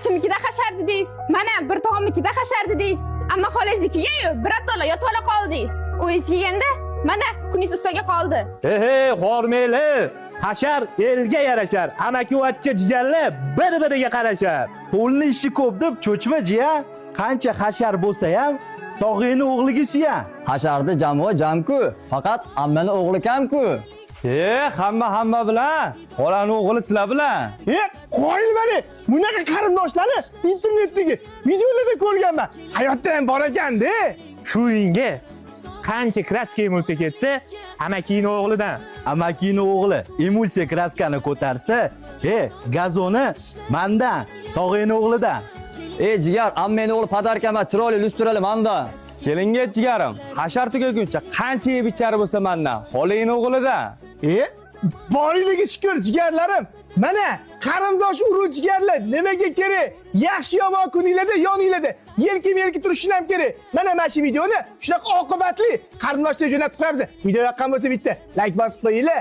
Kimnikida hashar dedingiz? Mana bir tog'amnikida hashar dedingiz. Amma xolangiznikiga-yu birato'la yotib ola qoldingiz. Uyingiz kelganda mana kuningiz ustoga qoldi. Ehe, hormeli. Hashar elga yarashar. Amakivachcha jigarlar bir-biriga qarashar. Qo'lni ishi ko'p deb cho'chma, jiyan. Qancha hashar bo'lsa ham tog'ingni o'g'liga suyan. Hasharda jamoa jamku, faqat ammani o'g'li kamku. E, hamma hamma bilan, xolani o'g'li sizlar bilan. E, qoyil mani. Bunaqa qarindoshlarni internetdagi videolarda ko'rganman. Hayotda ham bor ekanda. Shu uyingga qancha краска emulsiya ketsa, amakini o'g'lidan. Amakini o'g'li emulsiya краска ni ko'tarsa, e, gazoni mandan, tog'ingni o'g'lidan. Ey jigar, ammani o'g'li подарка emas, chiroyli lyustrali manda. Kelinga jigarim, hashar tugaguncha qancha yeb ichari bo'lsa mandan, xolangni o'g'lidan. E, borligiga shukur, jigarlarim. Mana qarindosh urug' jigarlar nimaga kerak? Yaxshi yomon kuninglarda yoninglarda yelkam yelka turishing ham kerak. Mana shu videoni shunaqa oqibatli qarindoshlar jo'natib qo'yamiz. Video yoqqan bo'lsa, bitta layk bosib qo'yinglar.